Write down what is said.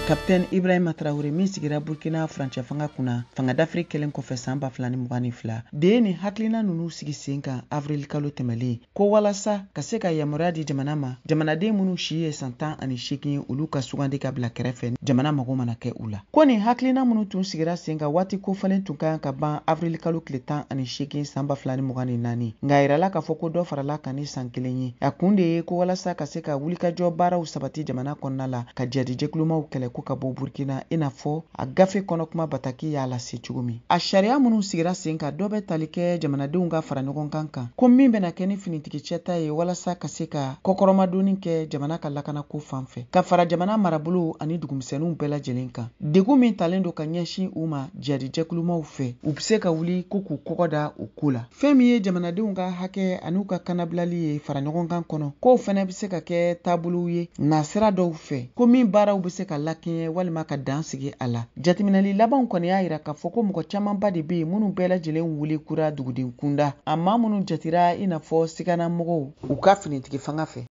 Kapitɛni Ibrahima Traoré min sigira Burkina furancɛ fanga kunna fanga dafiri kɛlen kɔfɛ san 2022 de ye nin hakilina ninnu sigi sen kan avril kalo tɛmɛlen, ko walasa ka se ka yamaruya di jamana ma, jamanaden minnu si ye san 18 ye, olu ka sugandi ka bila kɛrɛfɛ jamana mago mana kɛ u la. Ko nin hakilina minnu tun sigira sen kan waati kofɔlen tun ka kan ka ban avril kalo tile 18 san 2024, nka a yirala k'a fɔ ko dɔ farala kan ni san kelen ye. A kun de ye ko walasa ka se ka wulikajɔ baaraw sabati jamana kɔnɔna la, ka jadijɛkulumaw kɛlɛ ko ka bɔ Burkina, i n'a fɔ a gafe kɔnɔ kuma bataki y'a lase cogo min. A sariya minnu sigira sen kan, dɔ bɛ tali kɛ jamanadenw ka fara ɲɔgɔn kan kan, ko min bɛna kɛ ni finitigi cɛta ye walasa ka se ka kɔkɔrɔmadonni kɛ jamana ka lakanako fan fɛ, ka fara jamana marabolow ani dugumisɛnninw bɛɛ lajɛlen kan. Degun min talen don ka ɲɛsin u ma jadijɛkulumaw fɛ, u bɛ se ka wuli ko k'u kɔgɔ da o ko la. Fɛn min ye jamanadenw ka hakɛ an'u ka kanabilali ye fara ɲɔgɔn kan kɔnɔ, k'o fɛnɛ bɛ se ka kɛ taabolow ye nasira dɔw fɛ, ko min baaraw bɛ se ka lakɛɲɛ walima ka dan sigi a la. Jateminɛli labanw kɔni y'a yira k'a fɔ ko mɔgɔ camanba de bɛ yen minnu bɛɛ lajɛlen wuli kura duguden kunda, a maa minnu jatira i n'a fɔ siganamɔgɔw u ka finitigi fanga fɛ.